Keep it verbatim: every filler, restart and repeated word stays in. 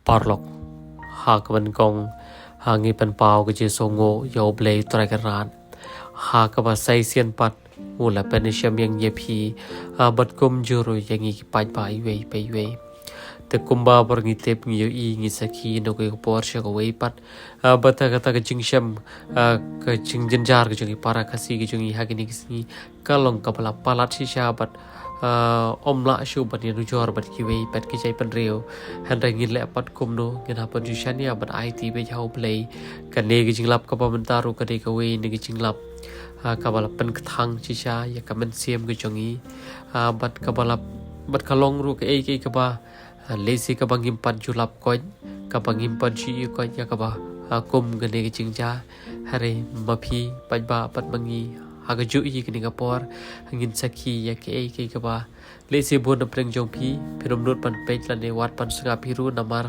Paralok, ha kaba nyngkong, ha ngi pynpaw ka jingsngewnguh ïa U Blei Trai Kynrad. Ha kaba sa shisien pat u la pynshem ïa ngi ïa phi, ah, bad kumjuh ruh ïa ngi ki paidbah iwei pa iwei. Te kumba baroh ngi tip, ngi ïohi, ngi sakhi na kawei ka por sha kawei pat, ah, ba kata ka jingshem, ah, ka jingjynjar ka jong ki para Khasi ka jong ngi ha kine ki sngi ka long kaba la palat shisha bad, ah, ym lah shuh ban ïanujor bad kiwei pat ki jaitbynriew. Hynrei ngin leh pat kumno, ngin hap ban ju shaniah bad aiti beit ha U Blei. Kane ka jinglap kaba mynta ruh ka dei kawei na ki jinglap, ah, kaba la pynkthang shisha ïa ka mynsiem ka jong ngi, ah, bad kaba la, bad ka long ruh kaei kaei kaba, ah, lehse kaba ngim pat ju lap koit, kaba ngim pat ju ïohi koit ïa kaba, ah, kum kane ka jingjia. Hynrei ma phi paidbah bad ma ngi, ha kajuh hi kane ka por ngin sakhi ïa kaei kaei kaba lehse bun na pdeng jong phi phim nud ban peit lane wat ban sngap hi ruh, namar